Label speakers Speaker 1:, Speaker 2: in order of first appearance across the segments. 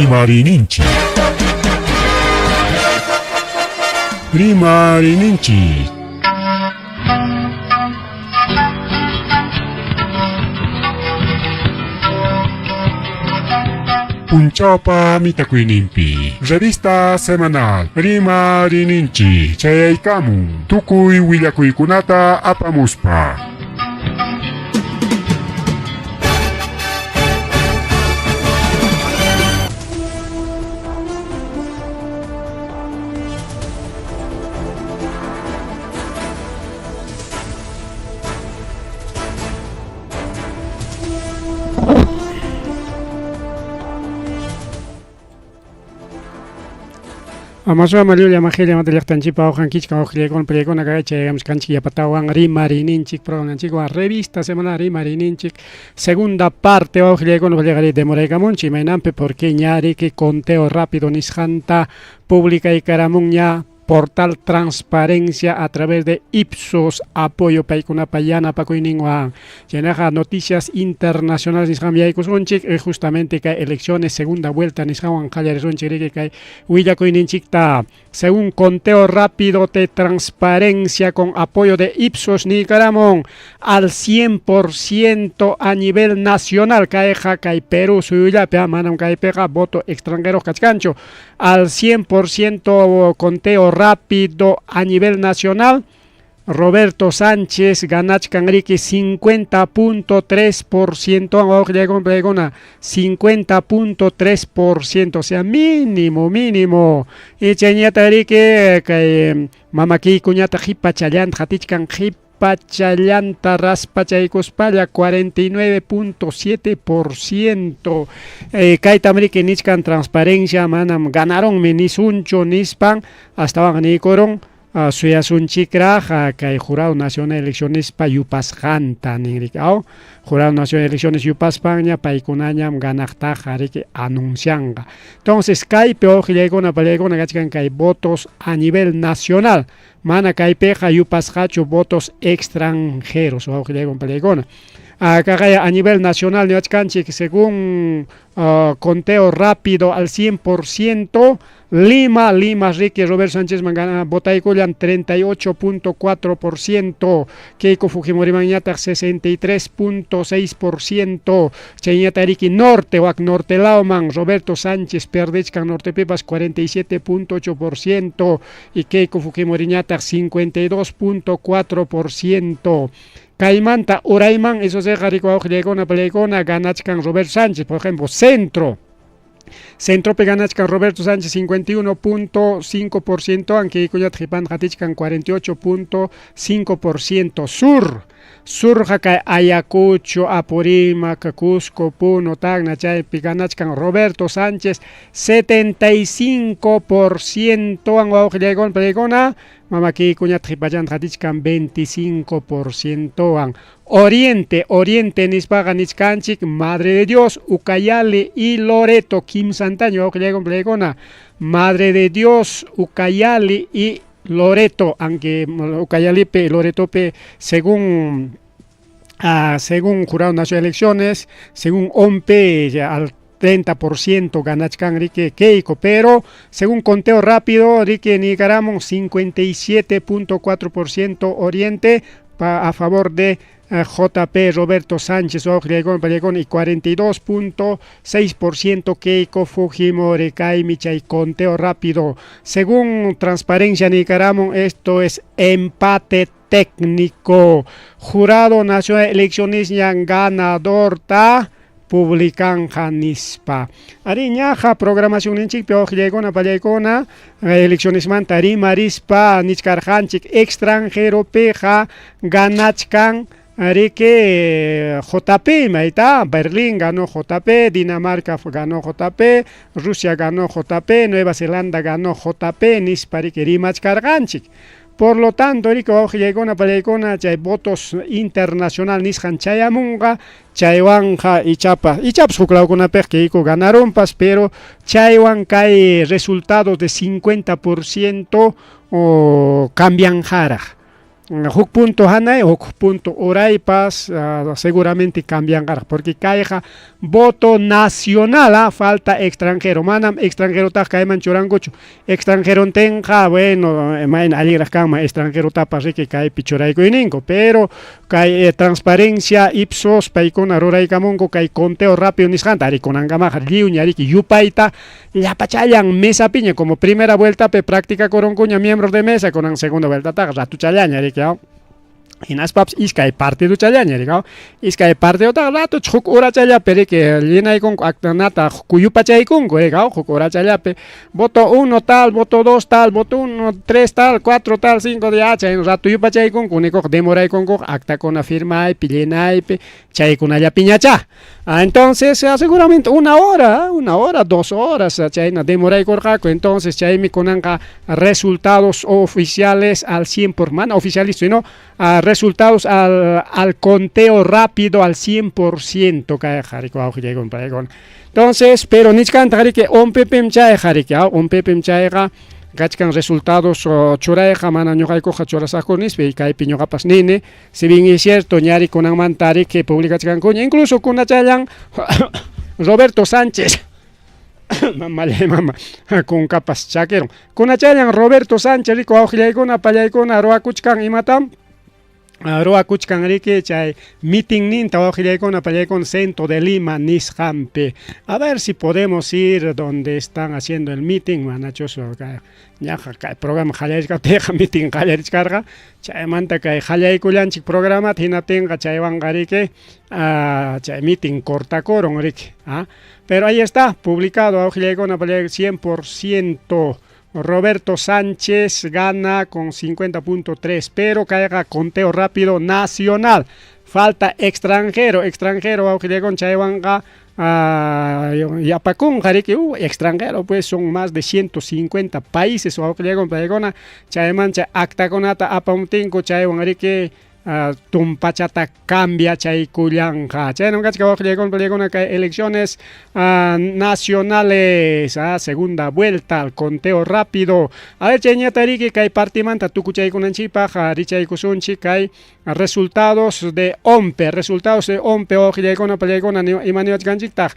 Speaker 1: Rimariyninchik. Rimariyninchik. Punchawpa mitakuyninpi revista semanal Rimariyninchik chayaykamun tukuy willakuykunata apamuspa.
Speaker 2: Amasua llulla majilla mata llaqtanchikpa awqankichik awqillaykuna pallaykuna kay chayamusqanchik yapatawan rimariyninchik programanchikwan revista semanal rimariyninchik segunda parte wawqillaykuna pallaqari demoraykamunchik imaynanpi porque ña riki conteo rápido nisqanta publicaykaramunña portal Transparencia a través de Ipsos apoyo paykunapa yanapakuyninwan. Chaynaqa noticias internacionales nisqanmi yaykusunchik y justamente kay elecciones segunda vuelta nisqanwan qallarisunchik riki kay willakuyninchikta. Según conteo rápido de Transparencia con apoyo de Ipsos niykaramun al 100% a nivel nacional kayqa kay Perú suyullapi manam kaypiqa voto extranjero kachkanchu al 100% conteo rápido a nivel nacional. Roberto Sánchez ganachkan riki 50.3%, 50.3%, o sea, mínimo, mínimo. Y chayñata riki kay mamakiykuñata qhipachallanta qatichkan qhipachallanta raspachaykuspalla 49.7%. Kaytam riki nichkan transparencia manam ganaronmi nisunchu nispan astawan niykurun suyasunchikraq kay Jurado Nacional de Eleccionespa yupasqanta nin riki aw Jurado Nacional de Elecciones yupaspanña paykunañam ganaqtaqa riki anuncianqa. Entonces kaypi wawqillaykuna pallaykuna kachkan kay votos a nivel nacional mana kaypiqa yupasqachu votos extranjeros wawqillaykuna pallaykuna. Kaqaya a nivel nacional niwachkanchik según conteo rápido al 100% Lima, Lima, Ricky Roberto Sánchez gana votaykullan 38.4%, Keiko Fujimori mañataq 63.6%, chayñata riki Norte, wak Norte lawman, Roberto Sánchez perdichkan Nortepipas 47.8% y Keiko Fujimori ñataq 52.4%. Kaymanta urayman, eso se riki wawqillaykuna pallaykuna ganachkan Roberto Sánchez, por ejemplo, Centro. Centropi ganachkan Roberto Sánchez 51.5%, aunque Keikoñataq qhipanta qatichkan 48.5%. Sur, Surqa kay Ayacucho, Apurímac, Cusco, Puno, Tacna, chaypi ganachkan Roberto Sánchez 75% wawqillaykuna pallaykuna, mama Keikoñataq qhipallanta qatichkan 25%wan. Oriente, Oriente nispaqa nichkanchik Madre de Dios, Ucayali y Loreto, kimsantaño wawqillaykuna pallaykuna, Madre de Dios, Ucayali y Loreto, aunque Ucayalipi, Loretopi, según Jurado Nacional de Elecciones, según ONPE, ya al 30% ganachkan riki Keiko, pero según conteo rápido, riki niykaramon 57.4% Oriente a favor de JP Roberto Sánchez wawqillaykuna pallaykuna y 42.6% Keiko Fujimori kaymi chay conteo rápido. Según Transparencia niykaramon, esto es empate técnico. Jurado Nacional de Elecciones ganador ta publicanja nispa. Ari ñaja programación ninchikpi wawqillaykuna pallaykuna eleccionesmanta rimarispa nichkarqanchik extranjeropiqa ganachkan riki JP mayta Berlín ganó JP, Dinamarca ganó JP, Rusia ganó JP, Nueva Zelanda ganó JP nispa riki rimachkarqanchik. Por lo tanto, riki wawqillaykuna pallaykuna chay votos internacional nisqan chayamunqa chaywanja ichapas ichapas huk lawkunapiqa Keiko ganarunpas, pero chaywan kay resultados de 50% o cambianjaraq. Huk punto hanay, huk punto uraypas seguramente cambianqaraq, porque kayqa voto nacional, falta extranjero, manam extranjerotaq kayman churankuchu. Extranjerontinqa, bueno, mayna allinraq kanman extranjerotapas riki kaypi churaykuyninku, pero kay transparencia Ipsos paykuna ruraykamunku kay conteo rápido nisqanta, ari kunankamaqa lliwña riki yupayta llapachallan mesapiña, como primera vueltapi practicakurunkuña miembros de mesa, kunan segunda vueltataqa ratuchallaña riki, hinaspapas iskay partidochallaña riki, iskay partidotaqa ratucha huk horachallapi riki llenaykunku actanata yupachaykunku riki, huk horachallapi voto 1 tal, voto 2 tal, voto 1, 3 tal, 4 tal, 5 ya chay rato yupachaykunku, nikuq demoraykunku actakuna firmaypi, llenaypi, chaykunallapiñachá. Entonces seguramente una hora, 2 horas chayna demoraykurqaku. Entonces chaymi kunanqa resultados oficiales al 100%, mana oficiales, sino resultados al conteo rápido al 100% kayqa riki wawqillaykuna paykuna. Entonces, pero nichkantaq riki OMPPim chayqa riki, OMPPim chayqa kachkan resultados churayqa mana ñuqaykuqa churasaqku nispa, y kaypi ñuqapas nini, si bien es cierto ñari kunanmanta riki publicachkankuña, incluso kunachallan Roberto Sánchez mamallay mama kunkapas chakirun, kunachallan Roberto Sánchez riki wawqillaykuna pallaykuna ruwakuchkan imatam ruwakuchkan riki chay mitinninta wawqillaykuna pallaykuna centro de Lima nisqanpi. A ver si podemos ir donde están haciendo el mitin, manachus ñaqa kay programa qallarichkaptiyqa mitin qallarichkarqa, chaymanta kay qallaykullanchik programata hinaptinqa chaywanqa riki chay mitin cortakurun riki, pero ahí está publicado wawqillaykuna pallaykuna 100% Roberto Sánchez gana con 50.3, pero kayqa conteo rápido nacional. Falta extranjero, extranjero wawqillaykuna chaywanqa yapakunqa riki, extranjero pues son más de 150 países wawqillaykuna paykuna, chayman chay actakunata apamuptinku chaywan riki tumpachata cambia chaykullanqa. Chaynam kachka wawqillaykuna pallaykuna kay elecciones nacionales, segunda vuelta al conteo rápido. A ver chayñata riki kay partimanta tukuchaykunanchikpaq richaykusunchik kay resultados de OMPE, resultados de OMPE wawqillaykuna pallaykuna ima niwachkanchiktaq,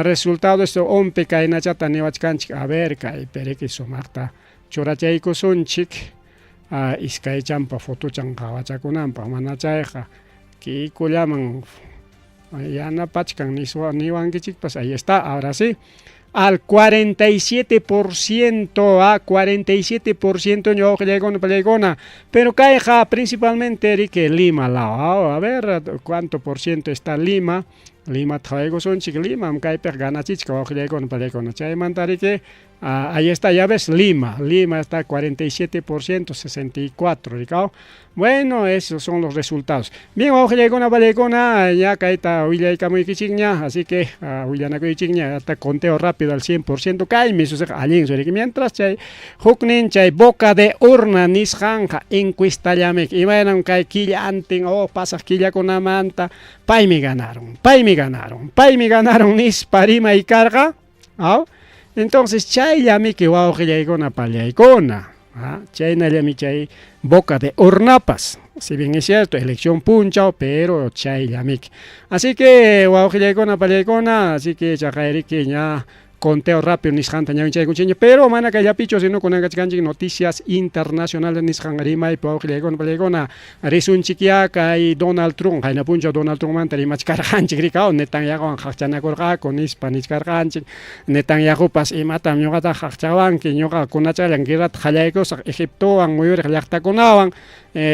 Speaker 2: resultados de OMPE kaynachata niwachkanchik. A ver kaypi riki sumaqta churachaykusunchik iskaychanpa fotuchan qawachakunanpaq, mana chayqa kikullaman yanapachkan niwankichikpas. Ahí está, ahora sí, al 47%, a 47% wawqillaykuna pallaykuna, pero kayqa principalmente riki Lima law. A ver cuánto por ciento está Lima, Lima qhawaykusunchik, Limam kaypiqa ganachichka wawqillaykuna pallaykuna, chaymanta riki ahí está, ya ves, Lima, Lima está 47%, 64, rikaw. Bueno, esos son los resultados. Bien, wawqillaykuna pallaykuna, ya kayta willaykamuykichikña, así que willanakuychikña, hasta conteo rápido al 100% kaymi suceqa allin riki. Mientras chay huknin chay boca de urna nisqanqa encuestallamik, imaynam kay killantin pasaq killakunamanta paymi ganaron, paymi ganaron, paymi ganaron nispa rimay karqa, Entonces chayllamiki wawqillaykuna pallaykuna, chaynallami chay boca de urnapas, si bien es cierto, elección punchaw, pero chayllamiki. Así que wawqillaykuna pallaykuna, así que chaqayriki ña conteo rápido nisqanta ñawinchaykunchikña, pero mana kayllapichu, sino kunankachkanchik noticias internacionales nisqan rimaypi wawqillaykuna pallaykuna, risunchikyá kay Donald Trump, qayna punchaw Donald Trumpmanta rimachkarqanchik rikaw, Netanyahuwan qaqchanakurqaku nispa nichkarqanchik, Netanyahupas imatam ñuqataqa qaqchawanki, ñuqa kunachallan guerrata qallaykusaq Egiptowan muyuriq llaqtakunawan,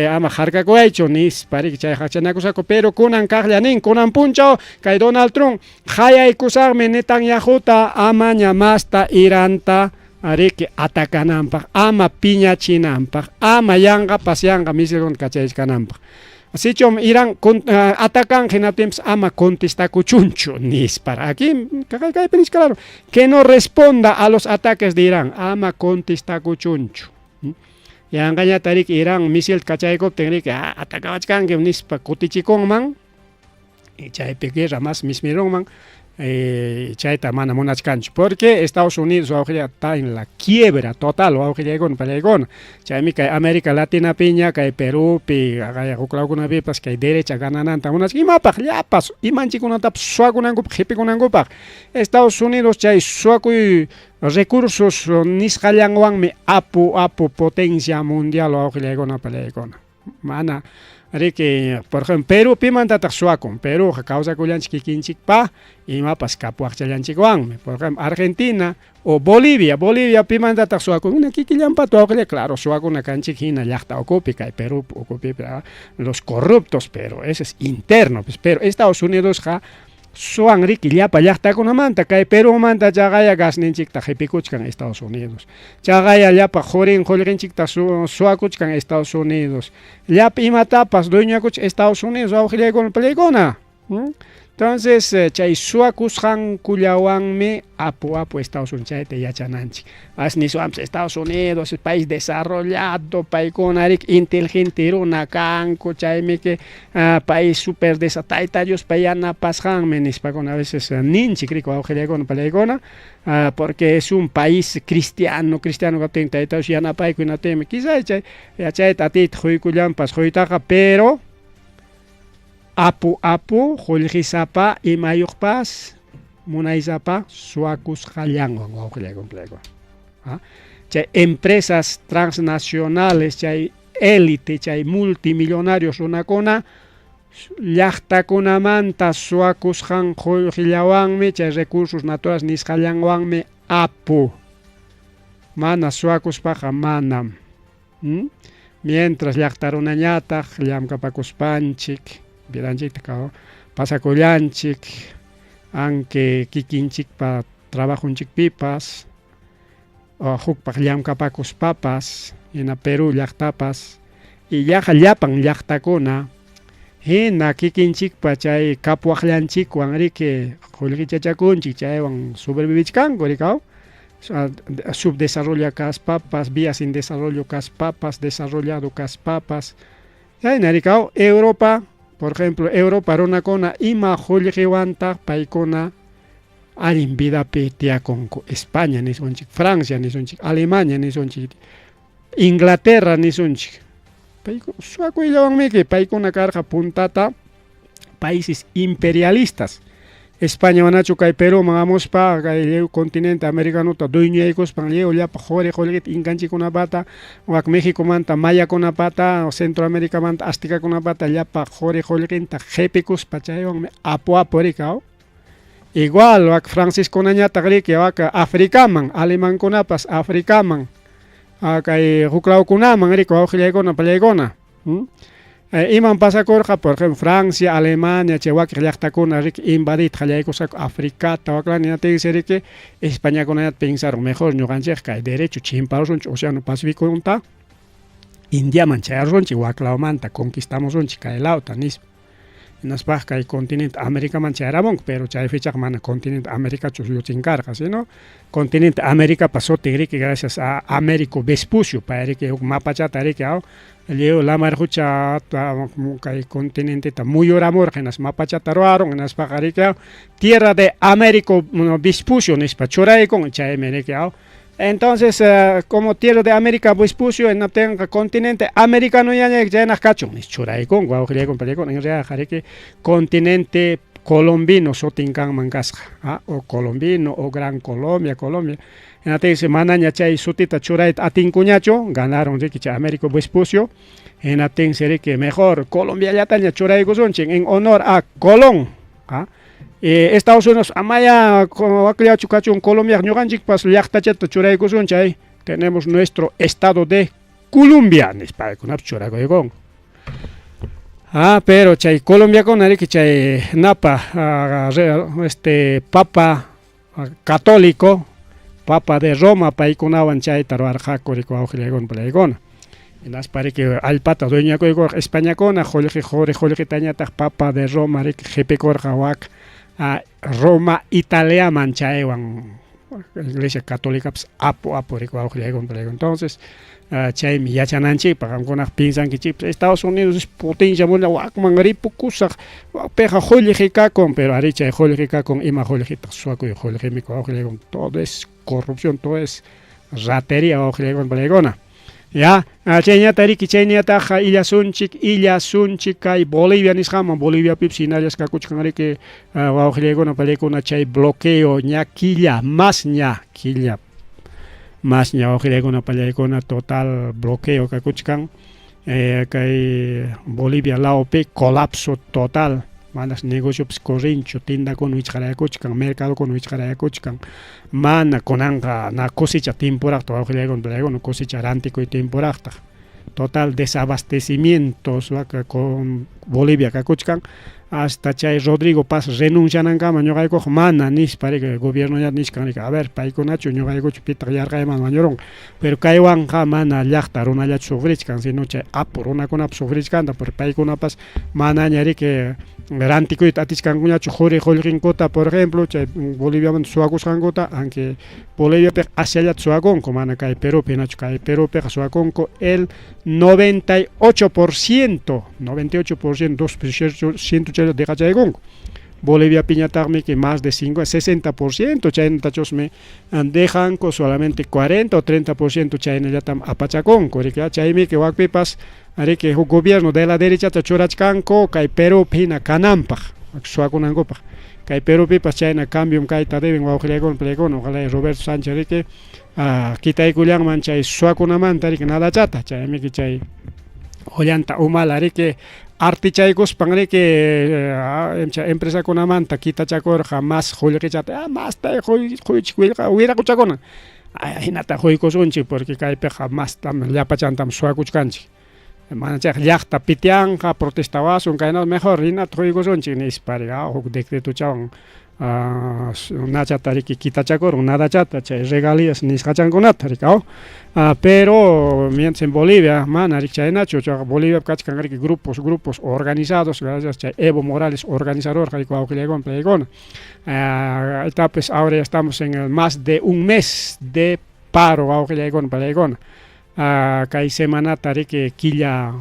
Speaker 2: ama harkakuwaychu nispa riki chay qaqchanakusqaku, pero kunan kaqlla nin, kunan punchaw kay Donald Trump qayaykusaqmi Netanyahuta amaña masta Iranta riki atakananpaq, ama piñachinanpaq, ama yanqapas yanqa misilkunata kachaykananpaq. Sichum Irán atacan hinaptinpas ama contestakuchunchu nispa. Aquí kaypi nichka claro, que no responda a los ataques de Irán, ama contestakuchunchu. Yanqañata riki Irán misil kachaykuptin riki atakawachkanki nispa kutichikunman, chaypi guerra más mismirunman. Chayta mana munachkanchu porque Estados Unidos wawqilla está en la quiebra total wawqillaykuna pallaykuna. Chaymi kay América Latinapiña kay Perupi huklawkunapipas kay derecha ganananta munachkan. Imapaq? Llapas imanchikkunatapas suwakunankupaq qhipikunankupaq. Estados Unidos chay suwakuy recursos nisqallanwanmi apu apu potencia mundial wawqillaykuna pallaykuna. Mana riki, por ejemplo, Perú pimantataq suwakun? Perúqa kawsakullanchik kikinchikpa imapas kapuwaqchallanchikwanmi. Por ejemplo, Argentina o Bolivia, Bolivia pimantataq suwakun? Hina kikillanpata wawqilla, claro, suwakuna kanchik hina llaqta ukupi, kay Perú ukupi los corruptos, pero ese es interno, pues, pero Estados Unidosqa suwan riki llapa llaqtakunamanta, kay Perumanta chaqaya gasninchikta qhipikuchkan Estados Unidos, chaqaya llapa qurin qullqinchikta suwakuchkan Estados Unidos, llapa imatapas dueñakuchkan Estados Unidos wawqillaykuna pallaykuna. Entonces chay suwakusqankullawanmi apu apu Estados Unidos chayta yachananchik. As niswanpas Estados Unidos es país desarrollado, paykuna riki inteligente runa kanku, chaymi que país super tayta Diospa yanapasqanmi nispakuna a veces ninchik riki wawqillaykuna pallaykuna, porque es un país cristiano, cristiano kaptin tayta Dios yanapayku hinaptinmi quizá chay yachayta atiyta quykullanpas quytaqa, pero apu apu qullqisapa imayuqpas munaysapa suwakusqallanwan wawqillaykuna pallaykuna. Chay empresas transnacionales, chay élite, chay multimillonarios runakuna llaqtakunamanta suwakusqan qullqillawanmi, chay recursos naturales nisqallanwanmi apu. Mana suwakuspaqa manam. Mientras llaqta runañataq llamkapakuspanchik, vidanchikta pasakullanchik, aunque kikinchikpa trabajunchikpipas, o hukpaq llamkapakuspapas, hina Perú llaqtapas, y yaqa llapan llaqtakuna, hina kikinchikpa chay kapuwaqllanchikwan riki qullqichachakunchik, chaywan sobrevivichkanku rikaw. Subdesarrollo kaspapas, vías sin desarrollo kaspapas, desarrollado kaspapas. Chayna rikaw, Europa, por ejemplo, Europa runakuna ima qullqiwantaq paykuna allin vidapi tiyakunku. España nisunchik, Francia nisunchik, Alemania nisunchik, Inglaterra nisunchik. Paykuna suwakuyllawanmiki paykuna karqa puntata países imperialistas. España manachu kay Perúman hamuspa kay lliw continente americanuta dueñoyaykuspan lliw llapa quri qullqita inkanchikkunapata, wak Mexicomanta mayakunapata, Centroamericamanta aztecakunapata llapa quri qullqinta qhipikuspa chaywanmi apu apu rikaw. Igual wak franciskunañataq riki wak Africaman, alemankunapas Africaman, kay huklawkunaman riki wawqillaykuna pallaykuna. Iman pasakurqa, por ejemplo, Francia, Alemania, chay wakiq llaqtakuna riki invadiyta qallaykusqaku Africata, waklani hinaptinsi riki Españakunañataq pensaron mejor ñuqanchikqa kay derecho chimparusunchik Océano Pacificonta, Indiaman chayarusunchik, waklawmanta conquistamusunchik kay lawta nispa. Hinaspaqa kay continente Americaman chayaramunku, pero chay fechaqa mana continente Americachu lluchin karqa, sino continente Americapa sutin riki gracias a Américo Vespucio, pay riki huk mapachata riki lliw lamar qucha kay continenteta muyuramurqa, hinaspa mapachata ruwarun, hinaspaqa riki tierra de Américo Vespucio nispa churaykun, chaymi riki. Entonces, como tierra de América Vespucio, hinaptinqa continente americano ñañayki chaynaq kachun nispa churaykunku wawqillaykuna pallaykuna. En realidad riki continente colombino sutin kanman kasqa, o colombino o Gran Colombia, Colombia. Hinaptinsi manaña chay sutita churayta atinkuñachu, ganaron riki chay Américo Vespucio, hinaptinsi riki mejor Colombiallataña churaykusunchik en honor a Colón. Estados Unidos amaya wakllachu kachun Colombia ñuqanchikpas llaqtachata churaykusun chay, tenemos nuestro estado de Colombia nispa paykunapas churakuykunku. Pero chay Colombiakuna riki chay napa papa católico, papa de Roma paykunawan chayta ruwarqaku riki wawqillaykuna pallaykuna. Hinaspa riki allpata dueñakuykurqa Españakuna, qullqi quri qullqitañataq papa de Roma riki qhipikurqa wak Roma Italiaman chaywan. Iglesia Católicapas apu apu riki wawqillaykuna palaykuna. Entonces chaymi yachananchikpaq qamkunaqa piensankichikpas Estados Unidos es potencia mundial wakman ripukusaq wakpiqa qullqi kakun, pero arí chay qullqi kakun ima qullqitaq suwakuy qullqimi wawqillaykuna, todo es corrupción, todo es ratería wawqillaykuna palaykuna. Ya, chayñata riki chayñataqa illasunchik, illasunchik kay Bolivia nisqanman, Boliviapipas hinallas kakuchkan riki wawqillaykuna palaykuna chay bloqueo ña killa, más ña killa, más ña wawqillaykuna palaykuna total bloqueo kakuchkan kay Bolivia lawpi colapso total, manas negociopas corrinchu, tiendakuna wichqarayakuchkan, mercadokuna wichqarayakuchkan, mana kunanqa na cosecha temporaqta wawqillaykuna palaykuna cosecha rantikuy temporaqtaq, total desabastecimiento con Bolivia kakuchkan, hasta chay Rodrigo Paz renuncianankama ñuqaykuqa mana nispa riki gobierno nichkan riki a ver paykunachu ñuqaykuchu pitaq yarqayman wañurunqa, pero kaywanqa mana llaqta runallachu sufrichkan, sino chay apu runakunapas sufrichkanta, porque paykunapas manaña riki rantikuyta atichkankuñachu quri qullqinkuta, por ejemplo, chay Boliviamanta suwakusqankuta, aunque Boliviapiqa asllallata suwakunku, mana kay Perupi hinachu, kay Perupiqa suwakunku el 98%, 98%, 2% chaylla deqachaykunku. Boliviapiñataqmi que más de 5, 60% chaynatachusmi dejanku, solamente 40 o 30% chaynallatam apachakunku, riki chaymi que wakpipas riki huk gobierno de la derechata churachkanku kay Perupi hina kananpaq, suwakunankupaq. Kay Perupipas chayna cambiom kayta deben wawqillaykuna palaykuna, ojalá Roberto Sánchez riki kitaykullanman chay suwakunamanta riki nadachata, chaymiki chay Ollanta Humala riki artichaykuspan riki empresakunamanta kitachakurqa mas qullqichata, masta quychik wiraquchakuna, hinata quykusunchik porque kaypiqa mastam llapachantam suwakuchkanchik. Mana chayqa llaqta pitianqa, protestawasun, kayna mejor hinata quykusunchik nispa huk decretochawan nachata riki kitachakurun nadachata chay regalías nisqachankunata riki pero mientras en Bolivia mana riki chaynachu, chaqa Boliviapi kachkan riki grupos grupos organizados, gracias chay Evo Morales organizador riki wawqillaykuna palaykuna. Pues ahora ya estamos en el más de un mes de paro wawqillaykuna palaykuna. Kay semanata riki killa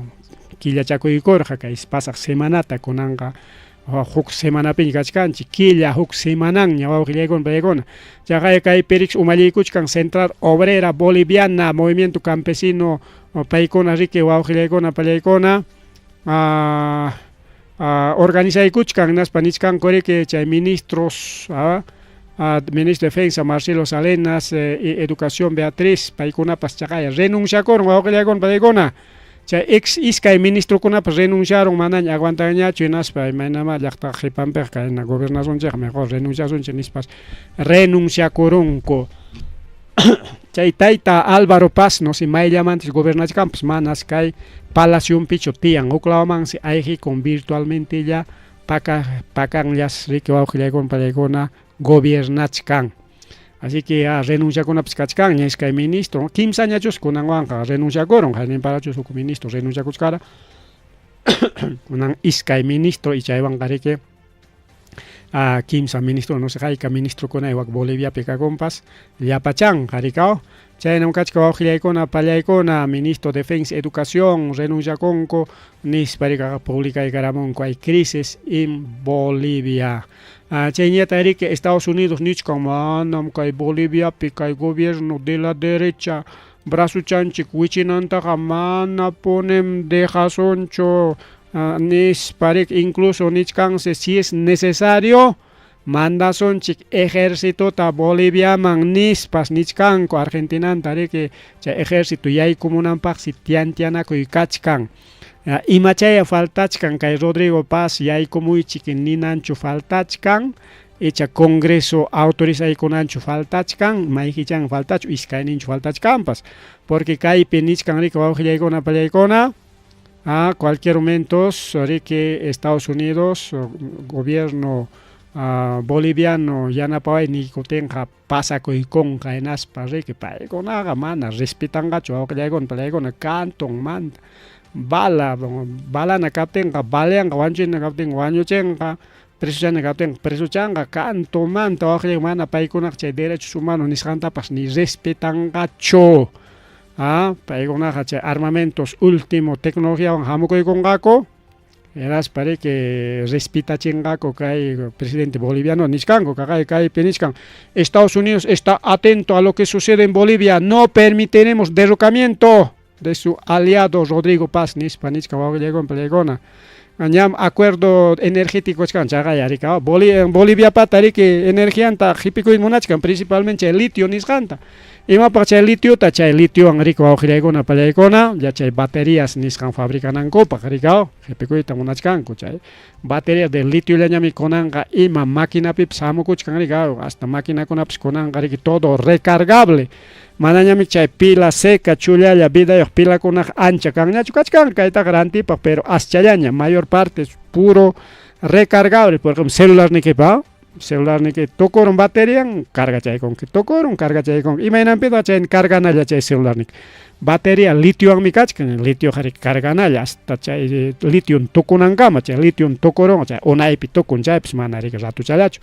Speaker 2: killachakuykurqa kay pasaq semanata, kunanqa huk semanapiña kachkanchik, killa huk semananña wawqillaykuna palaykuna. Chaqay kaypi riki umalliykuchkan Central Obrera Boliviana, Movimiento Campesino, paykuna riki wawqillaykuna palaykuna organizaykuchkan, hinaspa nichkanku riki chay ministros, ministro de Defensa Marcelo Salinas y Educación Beatriz, paykunapas chaqaya renunciakurun wawqillaykuna palaykuna. Chay ex iskay ministrokunapas renunciaron, manaña aguantanñachu hinaspa imaynama llaqta qipanpiqa kayna gobernasunchikqa mejor renunciasunchik nispas renunciakurunku. Chay tayta Álvaro Paz no sé mayllamantas gobernachkanpas, manas kay palacionpichu tiyan, huk lawmansi ayqikun virtualmente ya paka pakanllas riki wawqillaykuna palaykuna gobiernachkan. Así que renunciakunapas kachkanña iskay ministro, kimsañachus kunanwanqa renunciakurun, hayninparachus huk ministro renunciakuchkara, kunan iskay ministro y chaywanqa riki kimsa ministro, no sé hayka ministrokuna wak Boliviapi kakunpas llapachanqa rikaw. Chaynam kachka wawqillaykuna pallaykuna, ministro de Defensa Educación renunciakunku nispa rika publicaykaramunku, hay crisis en Bolivia. Chayñata riki Estados Unidos nichkan manam kay Boliviapi kay gobierno de la derecha brazuchanchik wichinantaqa manapunim dejasunchu nispa riki, incluso nichkansi si es necesario mandasunchik ejercitota Boliviaman nispas nichkanku. Argentinanta riki chay ejército yaykumunanpaqsi tiantianakuy kachkan. Imachaya faltachkan kay Rodrigo Paz yaykumuychik ninanchu faltachkan, icha Congreso autorizaykunanchu faltachkan, mayqichan faltachu, iskayninchu faltachkanpas, porque kaypi nichkan riki wawqillaykuna pallaykuna a cualquier momento riki Estados Unidos gobierno boliviano yanapaway niykutinqa pasakuykunqa, hinaspa riki paykunaqa mana respetanqachu wawqillaykuna pallaykuna, cantonmanta bala balana kaptinqa baleanqa, wañuchina kaptinqa wañuchinqa. Presochaña kaptinqa presuchanqa kantumanta wawqillayku mana paykunaqa chay derechos humanos nisqantapas ni respetanqachu. Ah, paykunaqa chay armamentos último tecnologiawan hamukuykunqaku hinaspa riki respetachinqaku kay presidente boliviano nichkanku kaqay kaypi nichkan Estados Unidos está atento a lo que sucede en Bolivia no permitiremos derrocamiento de su aliado Rodrigo Paz nispa nichkan wawqillaykuna pallaykuna ñam acuerdo energético kachkan chaqay arika Boliviapata riki energianta qhipikuyta munachkan principalmente chay litio nisqanta imapaq chay litiota chay litiowan riki wawqillaykuna pallaykuna ya chay baterías nisqan fabricanankupaq rika qhipikuyta munachkanku chay batería de litiollañami kunanqa ima maquinapipas hamukuchkan rika hasta maquinakunapas kunanqa riki todo recargable manañami chay pila seca chullalla vidayuq pilakunaqa ancha kanñachu kachkan kaytaqa rantipaq pero aschallaña mayor parte es puro recargable por ejemplo celularnikipa celularniki tukurun baterian cargachaykunki tukurun cargachaykunki imaynanpitaq chay carganalla chay celularniki batería litiowanmi kachkan litioqa riki carganalla hasta chay litio tukunankama chay litio tukurun chay unaypi tukun chaypis mana riki ratuchallachu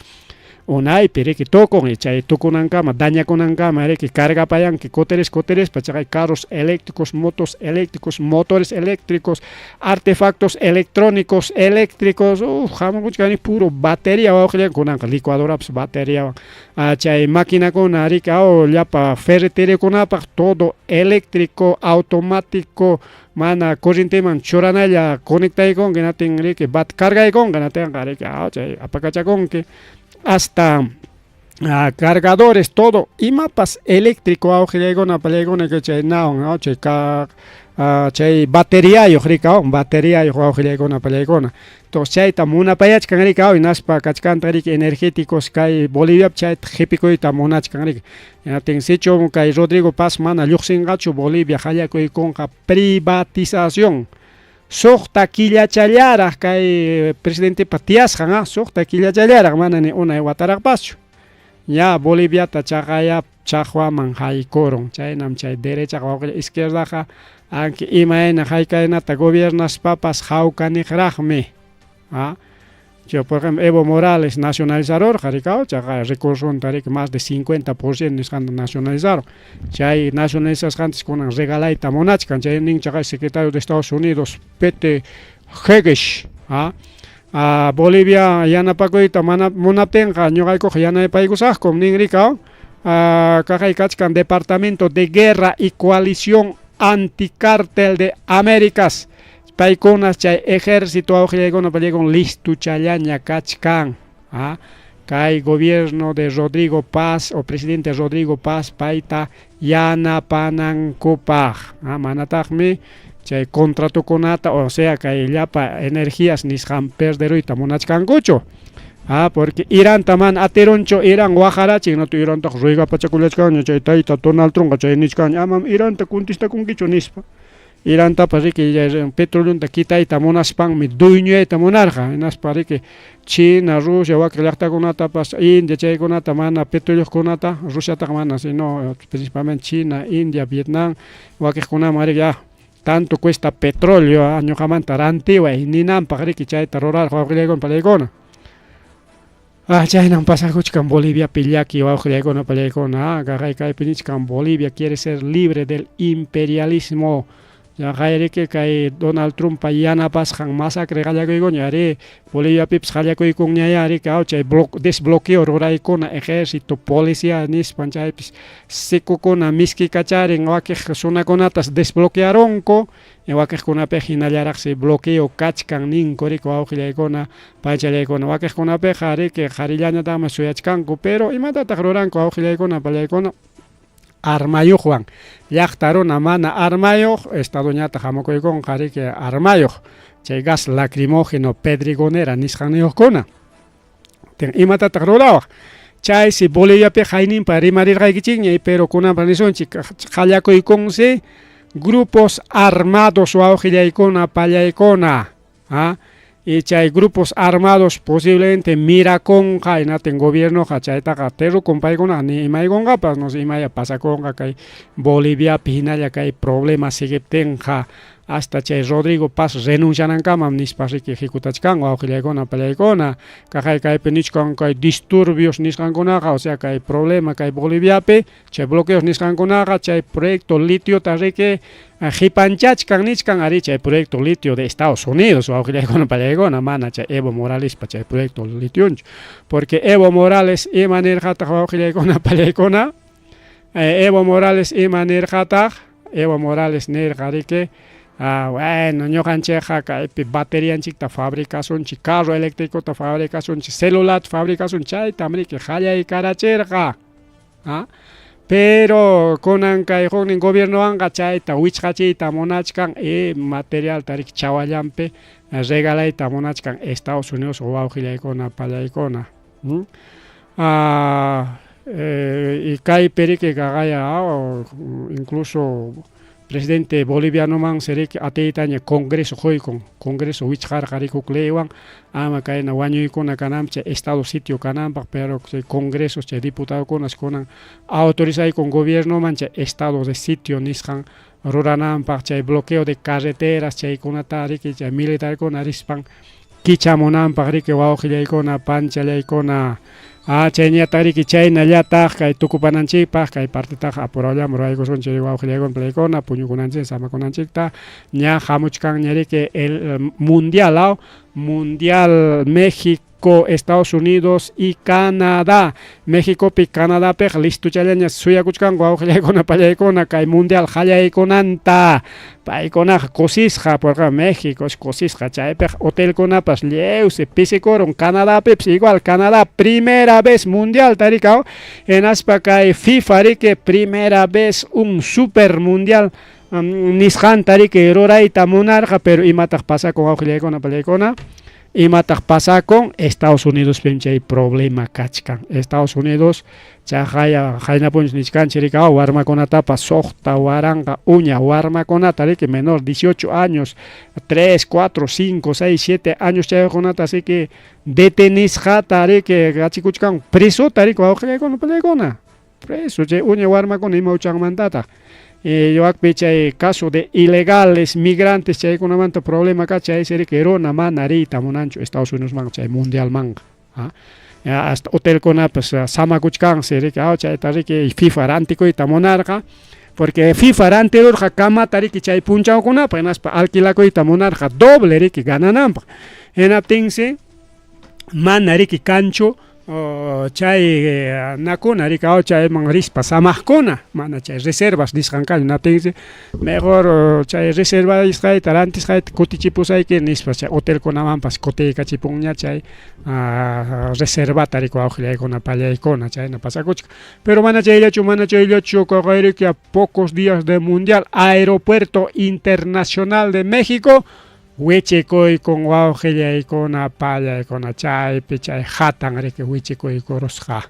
Speaker 2: unaypi riki tukun y chay tukunankama dañakunankama riki cargapayanki kutiris kutirispa chaqay carros eléctricos motos eléctricos motores eléctricos artefactos electrónicos eléctricos uf hamukuchkani puro batería wawqillan kunanqa licuadorapas bateriawan chay maquinakuna riki aw llapa ferreteriakunapaq todo eléctrico automático mana corrienteman churanalla conectaykunki hinatin riki bat cargaykunqa hinatinqa riki chay apakachakunki hasta cargadores todo imapas eléctrico wawqillaykuna pallaykuna chay nawan chay chay bateriayuq rika bateriayuq wawqillaykuna pallaykuna entonces chayta munapayachkan rika hinaspa kachkanta riki energéticos kay Boliviapi chayta qhipikuyta munachkan riki hinatin sichum kay Rodrigo Paz mana lluqsinqachu Bolivia qallakuykunqa privatización suqta killachallaraq kay presidentepa tiyasqan suqta killachallaraq mana ni unay wataraqpaschu ña Boliviata chaqaya chaqwaman haykurun chaynam chay derechaqa wawqilla izquierdaqa anki imayna haykaynata gobiernaspapas hawkaniqraqmi Yo, por ejemplo, Evo Morales nacionalizarurqa rikaw chaqa recursunta riki más de 50% nisqanta nacionalizaron chay nacionalizasqantas kunan regalayta munachkan chay nin chaqay secretario de Estados Unidos Pete Hegesh Bolivia yanapakuyta mana munaptinqa ñuqaykuqa yanapaykusaqkum nin rikaw kaqay kachkan Departamento de Guerra y Coalición Anticártel de Américas paykunas chay ejército wawqillaykuna pallaykuna listuchallaña kachkan kay gobierno de Rodrigo Paz o presidente Rodrigo Paz payta yanapanankupaq manataqmi chay contratokunata o sea kay llapa energías nisqan perderuyta munachkankuchu porque Iranta mana atirunchu Irán waqarachin no Irantaqa ruegapachakullachkanña chay tayta Donald Trumpqa chay nichkanña amam Iranta contestakunkichu nispa Irantapas riki petroleonta kitayta munaspanmi dueñoyayta munarqa hinaspa riki China, Rusia wakin llaqtakunatapas India chaykunata mana petroleuqkunata Rusiataqa mana sino principalmente China, India, Vietnam wakiqkunaman riki tanto cuesta petróleo ñuqamanta rantiway ninanpaq riki chayta rurarqa wawqillaykuna pallaykuna chaynam pasakuchkan Boliviapi llaki wawqillaykuna pallaykuna kaqay kaypi nichkan Bolivia quiere ser libre del imperialismo Chaqay riki kay Donald Trumpa yanapasqan masacre qallakuykuña ari Boliviapipas qallakuykunñayá riki chay desbloqueo ruraykuna ejército policía nispan chaypis secokuna miskikacharin wakiq runakunatas desbloquearunku wakiqkunapiqa hinallaraqsi bloqueo kachkan ninku riki wawqillaykuna pachallaykuna wakiqkunapiqa riki qharillañataqmi suyachkanku pero imatataq ruranku wawqillaykuna pallaykuna armayuqwan llaqta runa mana armayuq estadoñataq hamukuykunqa riki armayuq chay gas lacrimógeno pedregonera nisqanniyuqkuna imatataq rurawaq chaysi Boliviapiqa hayninpa rimarirqaykichikña pero kunanpas nisunchik qallakuykunsi grupos armados wawqillaykuna pallaykuna y chay grupos armados posiblemente mirakunqa hinatin gobiernoqa chaytaqa terrukun paykunaqa ni imaykunqapas no sé imaya pasakunqa kay Boliviapi hinalla kay problema siguiptinqa. Hasta chay Rodrigo Paz renuncianankamam nispa riki ejecutachkan wawqillaykuna pallaykuna. Kaqay kaypi nichkan kay disturbios nisqankunaqa, o sea kay problema kay Boliviapi, chay bloqueos nisqankunaqa chay proyecto litiota riki qipanchachkan nichkan, arí chay proyecto litio de Estados Unidos wawqillaykuna pallaykuna, mana chay Evo Moralespa chay proyecto litionchu. Porque Evo Morales ima nirqataq wawqillaykuna pallaykuna, Evo Morales ima nirqataq, Evo Morales nirqa riki, ah, bueno, ñuqanchikqa kaypi baterianchikta fabricasunchik, carro eléctricota fabricasunchik, celularta fabricasunchik, chaytam riki qallaykarachirqa. Ah, pero kunan kay huknin gobiernowanqa chayta wichqachiyta munachkan y materialta riki chawallanpi regalayta munachkan Estados Unidos wawqillaykuna pallaykuna. Ah, y kaypi riki kaqaya incluso presidente bolivianomansi riki atiytaña Congreso quykun, Congreso wichqarqa riki huk leywan ama kayna wañuykuna kananpaq chay estado sitio kananpaq, pero chay Congreso chay diputadokunas kunan autorizaykun gobiernoman chay estado de sitio nisqan rurananpaq, chay bloqueo de carreteras chaykunata riki chay militarkuna rispan kichamunanpaq riki wawqillaykuna panchallaykuna. Ah, chayñataq riki chaynallataq kay tukupananchikpaq kay partitaqa apurallam ruraykusunchik wawqillaykuna playkuna puñukunanchik samakunanchikta ña hamuchkanña riki el mundial aw mundial México, Estados Unidos y Canadá. Mexicopi Canadapiqa listochallaña suyakuchkanku wawqillaykuna pallaykuna kay mundial qallaykunanta. Paykunaqa kusisqa porque México kusisqa chaypiqa hotelkunapas lliwsi pisikurun, Canadapipas igual, Canadá primera vez mundial tarikaw hinaspa kay FIFA riki primera vez un super mundial nisqanta riki rurayta munarqa, pero imataq pasakun wawqillaykuna pallaykuna? Imataq pasakun? Estados Unidospim chay problema kachkan. Estados Unidos chaqaya qaynapunchik nichkanchik riki warmakunatapas 6000 uña warmakunata riki menor 18 años, 3, 4, 5, 6, 7 años chaykunata riki detenisqata riki qachikuchkan presota riki wawqillaykuna pallaykuna. Preso chay uña warmakuna ima huchanmantataq. Wakpi chay caso de ilegales migrantes chaykunamanta problema ka chaysi riki runa mana riyta munanchu Estados Unidosman chay mundialmanqa. Hasta hotelkunapas samakuchkansi riki chayta riki FIFA rantikuyta munarqa, porque FIFA rantirurqa kamata riki chay punchawkunapaq hinaspa alquilakuyta munarqa doble riki ganananpaq. Hinaptinsi mana riki kanchu chay nakuna riki chayman rispa samaqkuna, mana chay reservas nisqan kanchu. Hinaptinsi mejor chay reserva nisqayta rantisqayta kutichipusayki nispa chay hotelkunamanpas kutiykachipunña chay reservata riki wawqillaykuna pallaykuna chayna pasakuchkan. Pero mana chayllachu kaqay riki a pocos días de mundial Aeropuerto Internacional de México wichikuykun wawqillaykuna pallaykuna chaypi chay hatan riki wichikuykurusqa.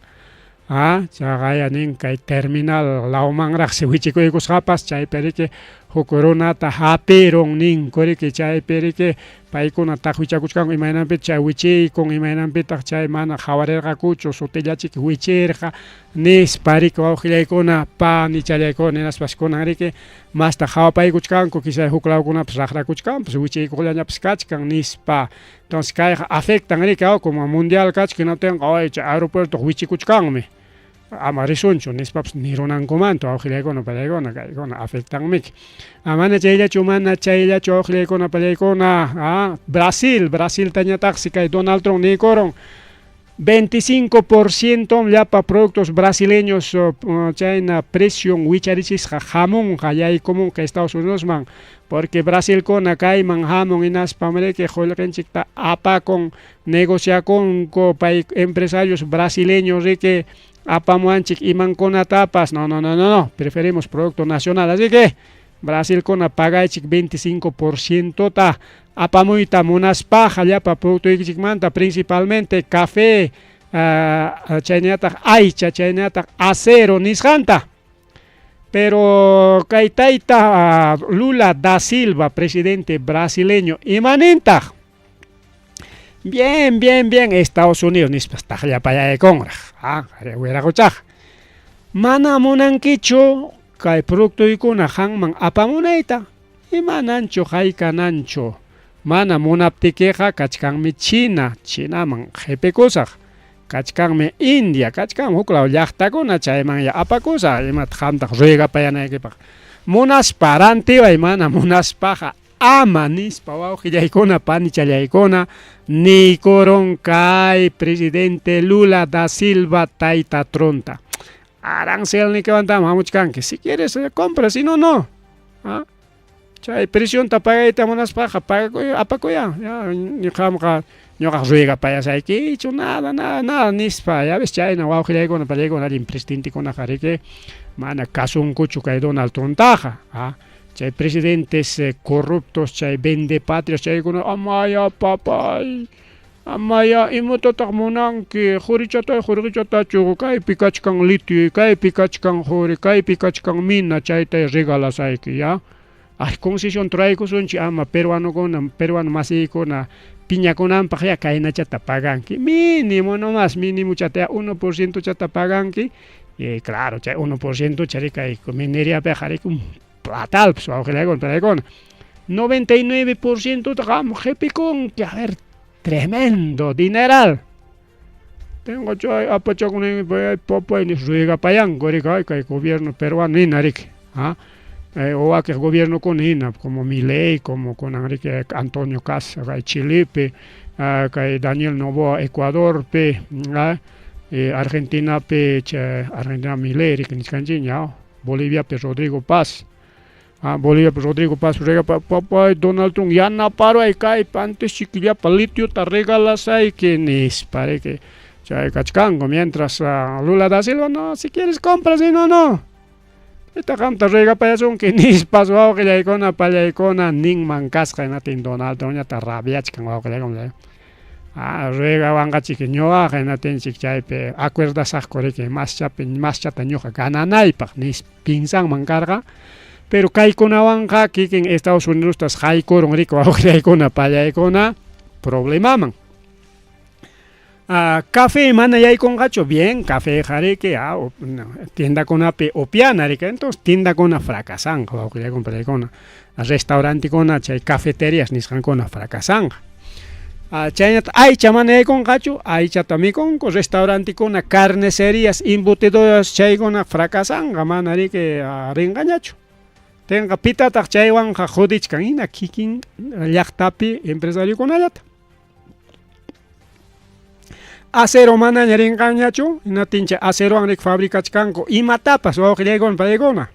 Speaker 2: Chaqaya nin kay terminal lawmanraqsi wichikuykusqapas chaypi riki huk runata hapirun ninku riki chaypi riki paykuna taqwichakuchkanku imaynanpitaq chay wichiykun imaynanpitaq chay mana qhawarirqakuchu sutillachiki wichirqa nispa riki wawqillaykuna panichallaykuna hinaspas kunan riki masta qhawapaykuchkanku quizá huk lawkunapas raqrakuchkanpas wichiykuqllañapas kachkan nispa. Entonces kayqa afectan riki como mundial kachkan hinaptinqa ay chay aeropuerto wichikuchkanmi ama risunchu nispapas nirunankumanta wawqillaykuna pallaykuna kaykuna afectanmiki. Mana chayllachu wawqillaykuna pallaykuna Brasil, Brasiltañataqsi kay Donald Trump niykurun 25% llapa productos brasileños chayna precion wicharichisqa hamunqa yaykumunqa Estados Unidosman, porque Brasilkuna kayman hamun hinaspa riki qullqinchikta apakun negociakunku pay empresarios brasileños riki apamuwanchik imankunatapas. No, no, no, no, no, preferimos producto nacional, así que Brasilkuna pagaychik 25% ta apamuyta munaspaqa llapa productoykichikmanta, principalmente café, chaynataq aycha, chaynataq acero nisqanta. Pero kay tayta Lula da Silva, presidente brasileño, imanintaq? Bien, bien, bien, Estados Unidos nispas taqllapayaykunraq, wiraquchaqa. Mana munankichu kay productoykuna hanman apamunayta. Imananchu haykananchu. Mana munaptikiqa kachkanmi China, Chinaman qipikusaq. Kachkanmi India, kachkanmi huklaw llaqtakuna, chaymanya apakusaq. Imataq qamtaq ruegapayanaykipaq. Munaspa rantiway, mana munaspaqa ama nispa wawqillaykuna, panichallaykuna niykurun kay presidente Lula da Silva tayta Trunta. Arancelnikiwantam hamuchkanki. Si quieres compra, si no, no. ¿Ah? Chay presionta pagayta munaspaqa pagakuy, apakuya. Ya, qamqa ñuqaq ruegapayasaykichu, nada, nada, nada nispa. Ya ves chayna wawqillaykuna, pallaykuna allin presidentekunaqa riki mana kasunkuchu kay Donald Trumptaqa. ¿Ah? Chay presidentes corruptos, chay vendepatrias, chaykuna amaya papay, amaya imatataq munanki, qurichata qurichatachu, kaypi kachkan litio, kaypi kachkan quri, kaypi kachkan mina, chayta regalasayki, ya. Ay, concesión traykusunchik ama peruanokuna, peruano masiykuna piñakunanpaq ya kaynachata paganki, mínimo nomás, mínimo chata 1% chata paganki, y claro, chay 1% chari kay mineriapiqa riki un platalpas wawqillaykuna, panaykuna. 99% ta qam qipikunki, a ver, tremendo dineral. Tengo chay apachakunayki papay nispa ruegapayanku riki, ay kay gobierno peruano hina riki, ¿ah? O wakiq gobiernokuna hina, como Milei, como kunan riki Antonio Kast kay Chilepi, kay Daniel Noboa Ecuadorpi, ¿ah? Argentinapi chay Argentina Milei riki nichkanchikña, Boliviapi Rodrigo Paz. Ah, Boliviapi Rodrigo Paz papay Donald Trump yanaparuway kaypi antes chiquillapa litiota regalasayki nispa riki chay kachkanku mientras Lula da Silva no, si quieres compra, si no, no. Ita qamta regapayasunki nispas wawqillaykuna, pallaykuna ninman kasqa hinatin Donald Trumpñataq rabiachkan wawqillaykuna. Ah, ruegawanqachiki ñuqaqa hinatinchik chaypi acuerdasaqku riki maschapi maschata ñuqa gananaypaq nispa pinsanman karqa. Pero kaykunawanqa kikin Estados Unidostas haykurun riki wawqillaykuna, pallaykuna problemaman. Café mana yaykunqachu, bien, café riki, tiendakunapi upiana riki, entonces tiendakuna fracasanqa wawqillaykuna, pallaykuna, restaurantekuna, chay cafeterías nisqankuna fracasanqa. Chaynata aycha mana yaykunqachu, aychata mikunku, restaurantekuna, carnicerías, embutidoras chaykuna fracasanqa, mana riki rinqañachu. Tenqa pitataq chaywanqa jodichkan hina kikin llaqtapi empresariokunallata. Acero manaña rinqanñachu, hinatincha acerowan riki fabricachkanku imatapas wawqillaykuna, pallaykuna.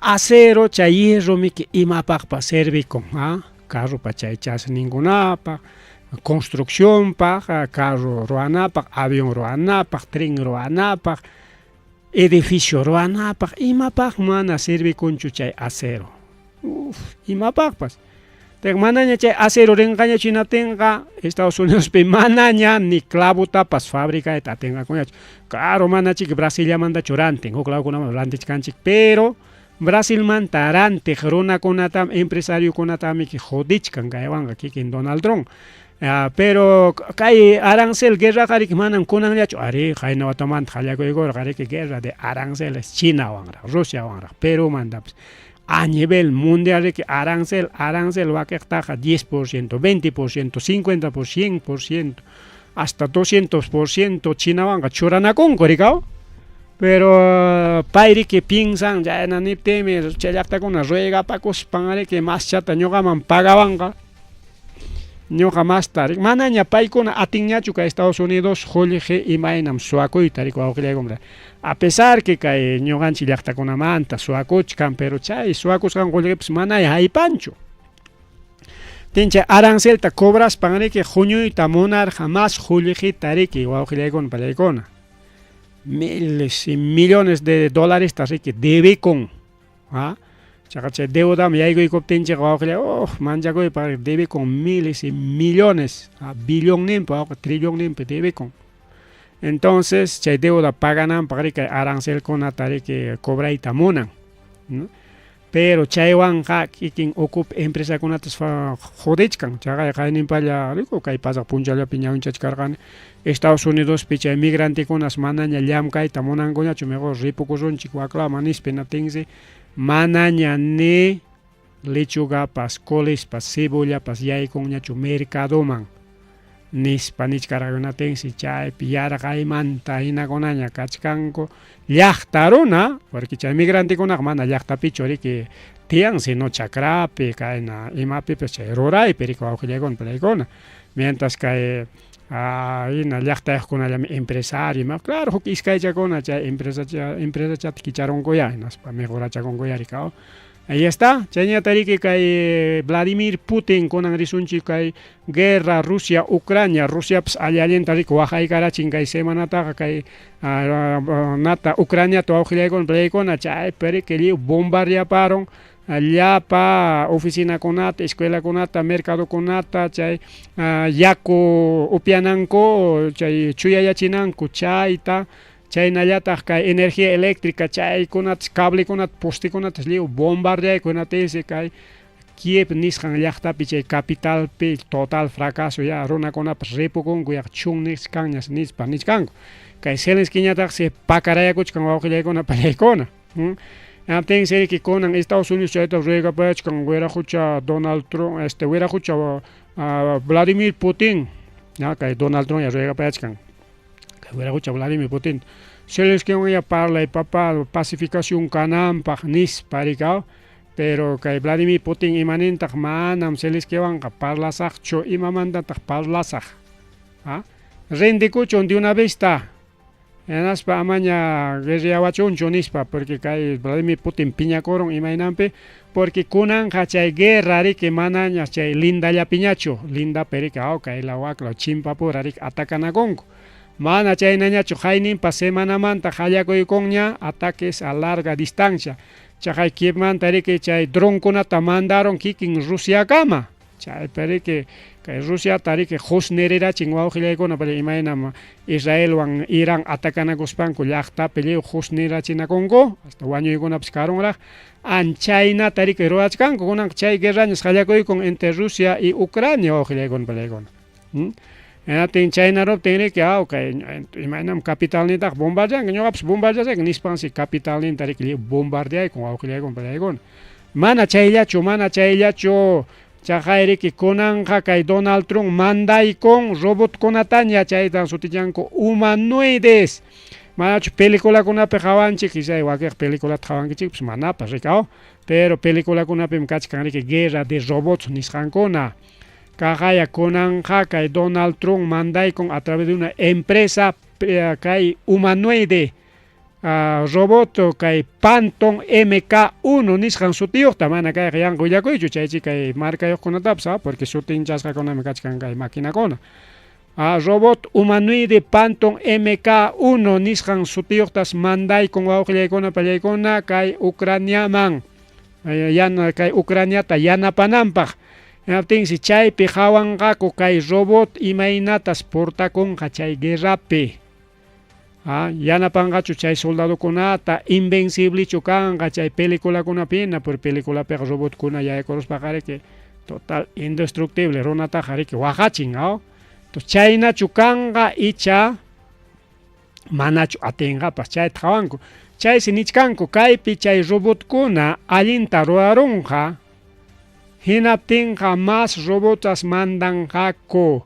Speaker 2: Acero chay hierro miki imapaqpas servikun, ¿ah? Carropa chay chasninkunapaq, construccionpaq, carro ruwanapaq, avión ruwanapaq, tren ruwanapaq, edificio ruwanapaq, imapaq mana servikunchu chay acero. Uf, imapaqpas. Tenqa manaña chay acero rinqañachu hinatinqa Estados Unidospi manaña ni clavotapas fabricayta atinqakuñachu. Claro, mana chiki Brasiliamantachu rantin, huk lawkunaman rantichkanchik, pero Brasilmanta rantiq runakunatam, empresariokunatamiki jodichkan kaywanqa kikin Donald Trump. Pero kay arancel guerraqa riki manam kunanllachu, ari qayna watamanta qallakuykurqa riki guerra de aranceles Chinawanraq, Rusiawanraq, Perumantapas. A nivel mundial riki arancel, arancel wakiqtaqa 10%, 20%, 50%, 100%, hasta 200% Chinawanqa churanakunku rikaw. Pero pay riki piensan chayna niptinmi chay llaqtakuna ruegapakuspan riki maschata ñuqaman pagawanqa. Ñuqa masta riki manaña paykuna atinñachu kay Estados Unidos qullqi imaynam suwakuyta riki wawqillaykuna. A pesar que kay ñuqanchik llaqtakunamanta suwakuchkan, pero chay suwakusqan qullqipas manaya haypanchu. Tinchay arancelta cobraspan riki huñuyta munarqa más qullqita riki wawqillaykuna, pallaykuna. Miles y millones de dólares riki debikun. ¿Ah? Chaqa chay deudaman yaykuykuptinchik wawqillay, oh, manchakuypaq debikun miles y millones, billonninpi wawqi, trillonninpi debikun. Entonces, chay deuda pagananpaq riki arancelkunata riki cobrayta munan, ¿no? Pero chaywanqa kikin ukupi empresakunatas jodichkan. Chaqay qayninpalla riku kay pasaq punchawllapi ñawinchachkarqani Estados Unidospi chay migrantekunas manaña llamkayta munankuñachu, mejor ripukusunchik waklaman nispa hinaptinsi manaña ni Lechugapas, colespas, cebollapas yaykunñachu mercadoman nispa nichkarqakunatinsi chaypi yarqaymanta hinakunaña kachkanku llaqta runa, porque chay migrantekunaqa mana llaqtapichu riki tiyan, sino chakrapi kayna imapipas chay ruraypi riki wawqillaykuna palaykuna. Mientras kay hina llaqtayuqkunallami empresario ima, claro huk iskaychakuna chay empresacha empresachata kicharunkuyá hinaspa mejurachakunkuyá riki. Ahí está, chayñata riki kay Vladimir Putin kunan risunchik kay guerra Rusia Ucrania, Rusiapas alli allinta riki waqaykarachin kay semanataqa kay nata Ucraniata wawqillaykuna palaykuna chaypi riki lliw bombardeaparun llapa oficinakunata, escuelakunata, mercadokunata, chay yaku upiananku, chay chuyayachinanku chayta chaynallataq kay energía eléctrica chaykunatas cablekunata postekunatas lliw bombardeayku hinaptinsi kay Kiev nisqan llaqtapi chay capitalpi total fracaso ya runakunapas ripukunku yaqa chunnichkanñas nispa nichkanku. Kay Zelenskiñataqsi pakarayakuchkan wawqillaykuna pallaykuna. Hinaptinsi riki kunan Estados Unidos chayta ruegapayachkan wiraqucha Donald Trump este wiraqucha Vladimir Putin ya kay Donald Trump ya ruegapayachkan. Kay wiraqucha Vladimir Putin Zelenskiwan ya parlay papá pacificación kananpaq nispa rikaw. Pero kay Vladimir Putin imanintaq manam Zelenskiwanqa parlasaqchu imamantataq parlasaq. ¿Ah? Rindikuchun de una vez ta. Hinaspa amaña guerriawachunchu nispa porque kay Vladimir Putin piñakurun imaynanpi porque kunanqa chay guerra riki manaña chay lindallapiñachu lindapi riki kay law wak law chimpapura riki atakanakunku mana chaynañachu qayninpa semanamanta qallakuykunña ataques a larga distancia chaqay Kievmanta riki chay dronkunata mandaron kikin Rusiakama chaypi riki kay Rusiata riki qusnirirachin wawqillaykuna pero imaynam Israelwan Irán atakanakuspanku llaqtapi lliw qusnirachinakunku hasta wañuykunapas karunraq anchaynata riki ruwachkanku kunanqa chay guerrañas qallakuykun entre Rusia y Ucrania wawqillaykuna pallaykuna. Hinaptin chaynaruptin riki kay imaynam capitalnintaq bombardeanki ñuqapas bombardeasayki nispansi capitalninta riki lliw bombardeaykun wawqillaykuna pallaykuna. Mana chayllachu mana chayllachu chaqay riki kunanqa kay Donald Trump mandaykun robotkunataña chaytan sutichanku humanoides. Manachu peliculakunapi qawanchik quizá wakinqa peliculata qawankichikpas manapas rikaw pero peliculakunapim kachkan riki guerra de robots nisqankuna. Kaqaya kunanqa kay Donald Trump mandaykun a través de una empresa kay humanoide robot kay Phantom MK1 nisqan sutiyuqta mana kayqa yanqa willakuychu chaychi kay markayuqkunatapas porque sutinchasqakunami kachkan kay maquinakuna. Robot humanoide Phantom MK1 nisqan sutiyuqtas mandaykun wawqillaykuna pallaykuna kay Ucraniaman kay Ucraniata yanapananpaq. Hinaptinsi chaypi qawanqaku kay robot imaynatas portakunqa chay guerrapi. Yanapanqachu chay soldadokunata invenciblechu kanqa chay peliculakunapina por peliculapiqa robotkuna yaykuruspaqa riki total indestructible runataqa riki waqachin entonces chaynachu kanqa icha manachu atinqapas chayta qawanku. Chaysi nichkanku kaypi chay robotkuna allinta ruwarunqa hinaptinqa mas robotas mandanqaku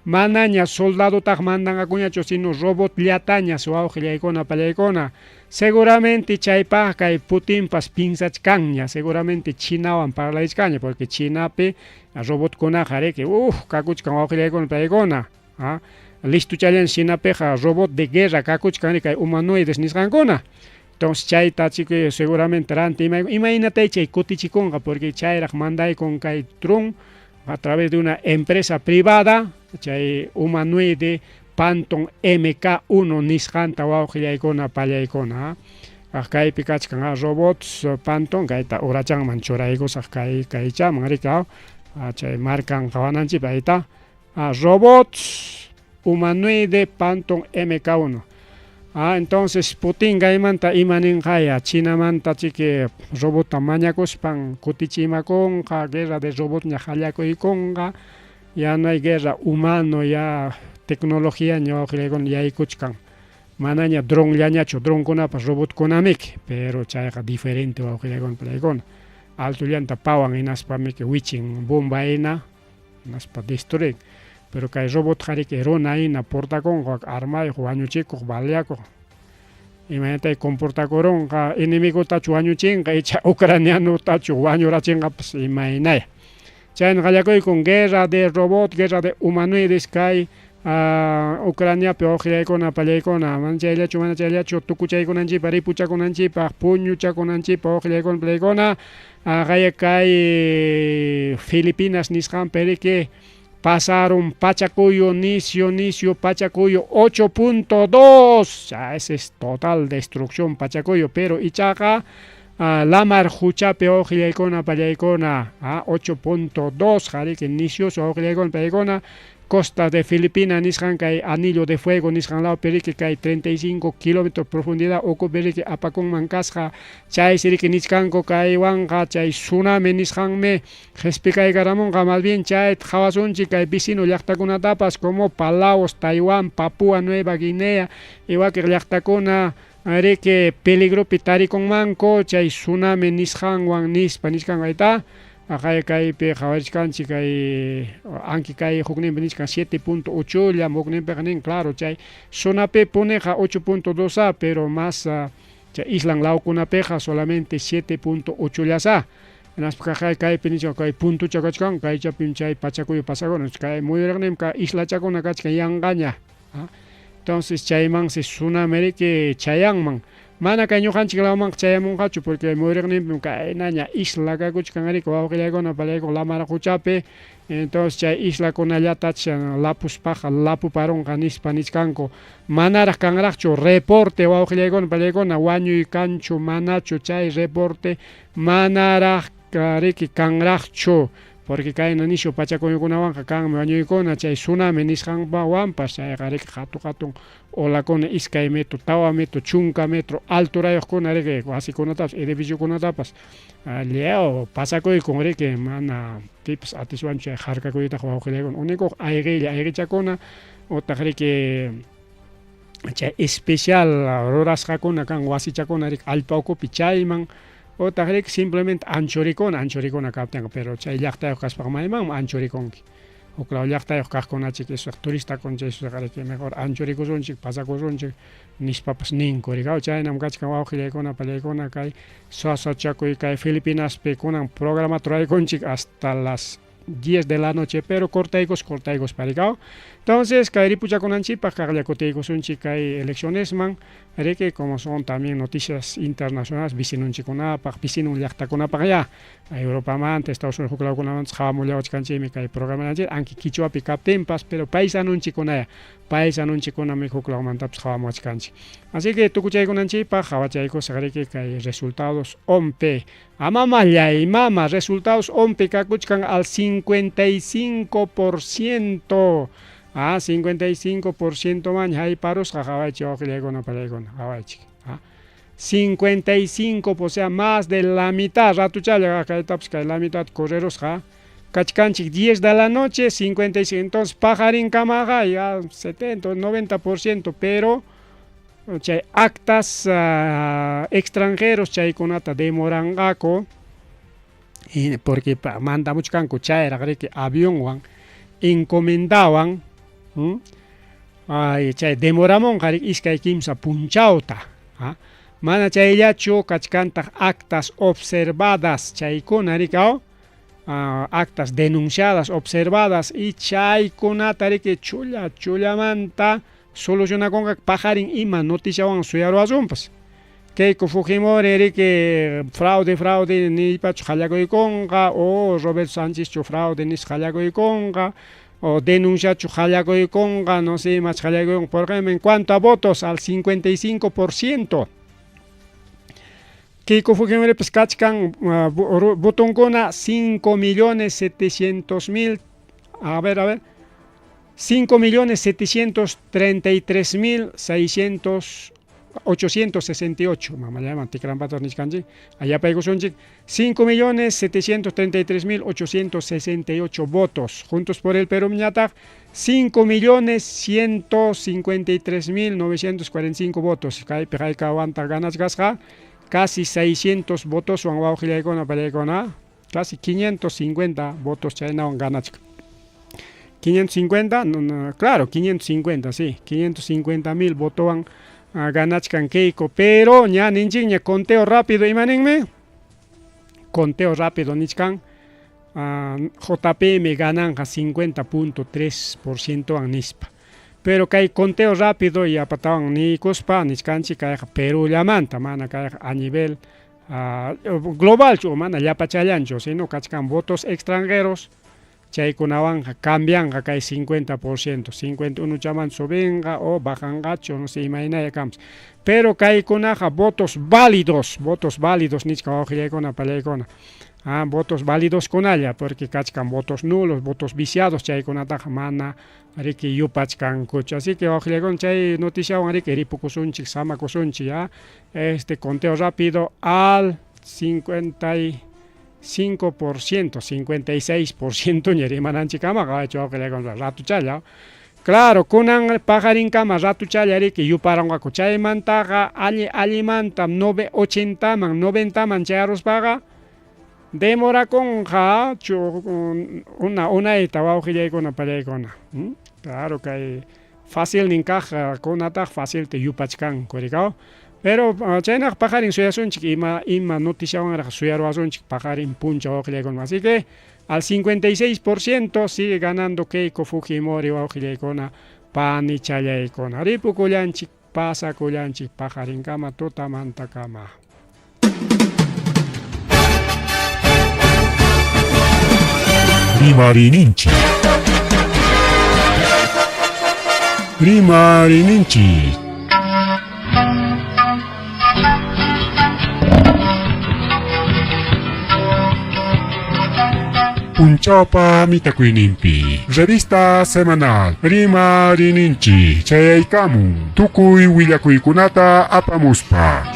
Speaker 2: manaña soldadotaq mandanqakuñachu sino robotllatañas wawqillaykuna pallaykuna. Seguramente chaypaq kay Putinpas pinsachkanña seguramente Chinawan parlaychkanña porque Chinapi robotkunaqa riki kakuchkan wawqillaykuna pallaykuna. Listuchallan Chinapiqa robot de guerra kakuchkan kay humanoides nisqankuna. Entonces chayta chiki seguramente ranti imaynatay chay kutichikunqa porque chayraq mandaykun kay Trump a través de una empresa privada chay humanoide Phantom MK1 nisqanta wawqillaykuna pallaykuna. Kaypi kachkan robots Phantom kayta urachanman churaykusaq kay kaychaman riki chay markan qawananchikpaq ahí robots humanoide Phantom MK1. Entonces Putin kaymanta ima ninqaya Chinamanta chiki robota mañakuspan kutichimakunqa guerra de robotña qallakuykunqa ya no hay guerra humano ya tecnología wawqillaykuna yaykuchkan manaña dronllañachu dronkunapas robotkunamiki pero chayqa diferente wawqillaykuna pallaykuna. Altollanta pawan hinaspamiki wichin bomba hina hinaspa destruyen. Pero kay robotqa riki runa hina portakunqa armayuq, wañuchikuq, baleakuq. Imaynatay comportakurunqa, enemigotachu wañuchinqa icha ucranianotachu wañurachinqapas imaynaya. Chayna qallakuykun guerra de robot, guerra de humanoides kay Ucraniapi wawqillaykuna, pallaykuna, mana chayllachu, mana chayllachu, tukuchaykunanchikpaq, ripuchakunanchikpaq, puñuchakunanchikpaq wawqillaykuna, pallaykuna, qaya kay Filipinas nisqanpi riki pasaron pachakuyu, nisyu, nisyu, pachakuyu 8.2, esa es total destrucción pachakuyu, pero ichaqa lamar huchapi wawqillaykuna, pallaykuna, 8.2 qariki nisyusu wawqillaykuna, pallaykuna, costa de Filipina nisqan kay anillo de fuego nisqan lawpi riki kay 35 kilómetros profundidad ukupi riki apakunman kasqa, chaysi riki nichkanku kaywanqa chay tsunami nisqanmi qhispikaykaramunqa, más bien chayta qhawasunchik kay vecino llaqtakunatapas como Palaos, Taiwán, Papúa Nueva Guinea y wakiq llaqtakuna riki peligropi tarikunmanku chay tsunami nisqanwan nispa nichkanku ayta. Aqay kaypi qhawarichkanchik kay anki kay hukninpi nichkan 7.8 llam hukninpiqa nin claro chay zonapi puniqa 8.2 a pero más chay islan lawkunapiqa solamente 7.8 llasa. Hinaspa kaqay kaypi nichkan kay puntucha kachkan kaychapim chay pachakuyu pasakuna kay muyuriqninpi kay islachakuna kachkan yanqaña. Entonces chaymansi tsunami riki chayanman. Mana kay ñuqanchik lawmanqa chayamunqachu porque muyuriqninpim kaynaña isla kakuchkan riki wawqillaykuna pallaykuna lamar quchapi. Entonces chay islakunallatach lapuspaqa lapuparunqa nispa nichkanku. Manaraq kanraqchu reporte wawqillaykuna pallaykuna wañuy kanchu manachu chay reporte manaraq riki kanraqchu. Porque kayna nishu pachakuykunawanqa kanmi wañuykuna chay tsunami nisqanwanpas chayqa riki hatu hatun olakuna 2 metro, 4 metro, 10 metro alturayuqkuna riki wasikunatapas edificiokunatapas lliw pasakuykun riki mana pipas atiswanchu chay harkakuytaqa wawqillaykuna único ayqilla ayqichakuna utaq riki chay especial rurasqakuna kan wasichakuna riki allpa ukupi chayman utaq riki simplemente anchurikuna, anchurikuna kaptinqa pero chay llaqtayuq kaspaqa maymanmi anchurikunki. Huk law llaqtayuq kaqkunachik eso turistakuna chay riki mejor anchurikusunchik, pasakusunchik nispapas ninku riki. Chaynam kachkan wawqillaykuna, pallaykuna kay sasachakuy kay Filipinaspi kunan programata ruraykunchik hasta las 10 de la noche, pero cortaykus, cortaykus parikaw. Entonces, kay ripuchakunanchikpaq kaqlla kutiykusunchik kay eleccionesman, riki como son también noticias internacionales vecinunchikkunapaq, vecinun llaqtakunapaq ya, Europamanta, Estados Unidos huklawkunamanta qhawamullawachkanchikmi kay programanchik, anki quichuapi kaptinpas, pero paisanunchikkunaya, paisanunchikkunami huklawmantapas qhawamuwachkanchik. Así que tukuchaykunanchikpaq qhawachaykusaq riki kay resultados ONPE. Amamallay mama, resultados ONPE kakuchkan al 55%. 55% man hayparusqa qhawaychik wawqillaykuna pallaykuna qhawaychik. 55, o sea, más de la mitad, ratuchalla kaytapas kay la mitad correrusqa. Kachkanchik 10 de la noche, 55, entonces paqarinkamaqa ya 70, 90%, pero chay actas extranjeros chaykunata demoranqaku porque mandamuchkanku chayraq riki avionwan encomendawan, ay chay demoramunqa riki iskay kimsa punchawta, mana chayllachu kachkantaq actas observadas chaykuna riki actas denunciadas, observadas y chaykunata riki chulla chullamanta solucionakunqa paqarin ima noticiawan suyaruwasunpas. Keiko Fujimori riki fraude, fraude nispachu qallakuykunqa o Roberto Sánchezchu fraude nispa qallakuykunqa o denunciachu qallakuykunqa, no sé imach qallakuykunqa, porque en cuanto a votos al 55%. Keiko Fujimori pues kachkan votonkuna 5.700.000, a ver, a ver, 5.733.600 868, mamá llaman tikranpatas nichkanchik, allapaykusunchik, 5.733.868 votos. Juntos por el Perú ñataq, 5.153.945 votos. Kaypi haykawantaq ganachkasqa. Casi 600 votoswan wawqillaykuna pallaykuna, casi 550 votos chaynawan ganachkan. 550, no, no, claro, 550, sí, 550 mil votowan ganachkan Keiko, pero ña ninchikña conteo rápido imaninmi? Conteo rápido nichkan JPM gananqa 50.3% nispa. Pero kay conteo rápido yapatawan niykuspa nichkanchik kayqa Perú-llamanta, mana kayqa a nivel globalchu mana llapachallanchu, sino kachkan votos extranjeros, chaykunawanqa cambianqa kay 50%, 51 chaman subinqa o bajanqachu, no sé imaynaya kanpas. Pero kaykunaqa votos válidos nichkan wawqillaykuna pallaykuna. Votos válidos kunalla, porque kachkan votos nulos, votos viciados, chaykunataqa mana riki yupachkankuchu. Así que wawqillaykuna chay noticiawan riki ripukusunchik, samakusunchik, ya. Este conteo rápido al 55%, 56% ña rimananchikkamaqa wawqillaykuna ratuchalla. Claro, kunan paqarinkama ratuchalla riki yuparanqaku. Chaymantaqa alli allimanta 80man, 90man chayaruspaqa demorakunqa una unayta wawqillaykuna pallaykuna. Claro, kay facilnin kaq kunataq facilta yupachkanku rikaw. Pero chaynaqa paqarin suyasunchik ima ima noticiawanraq suyaruwasunchik paqarin punchaw wawqillaykuna. Así que al 56% sigue ganando Keiko Fujimori wawqillaykuna panichallaykuna. Ripukullanchik, pasakullanchik paqarinkama tutamantakama.
Speaker 1: Rimarininchik. Rimarininchik. Punchawpa mitakuyninpi. Revista semanal Rimarininchik chayaykamun tukuy willakuykunata apamuspa.